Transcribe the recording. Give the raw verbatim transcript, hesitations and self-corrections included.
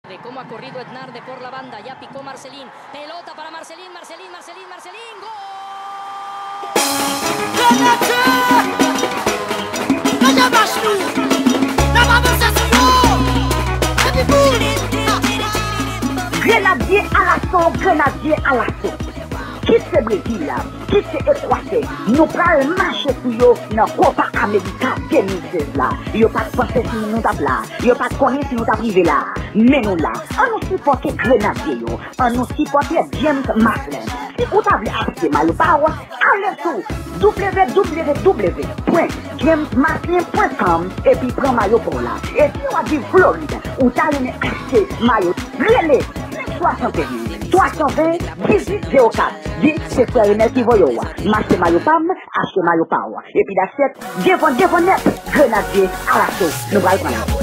De cómo ha corrido Ednarde por la banda, ya picó Marcelín. Pelota para Marcelín, Marcelín, Marcelín, Marcelín. ¡Gol! Grenadye alaso, grenadye alaso. Kit se Brezil la, kit se Ekwatè, nou pral mache sou yo nan Copa America de mil sèz la. Yo pa t panse si nou t ap la. Yo pa t konnen si nou t ap rive la. Men nou la. Ann nou sipòte grenadye yo. Ann nou sipòte James Maslin. Si ou ta vle achte mayo pa w, ale sou w w w pwen james maslin pwen com epi pran mayo pa w la. E si w ap viv Florid, ou ta renmen achte mayo, rele senk swasanteyen, twa san ven, dizuit zewo kat. Di se frè Renel ki voye w. M achte mayo pa m, achte mayo pa w. Epi dasyèt, devan, devan nèt, grenadye alaso. Nou pral pran yo.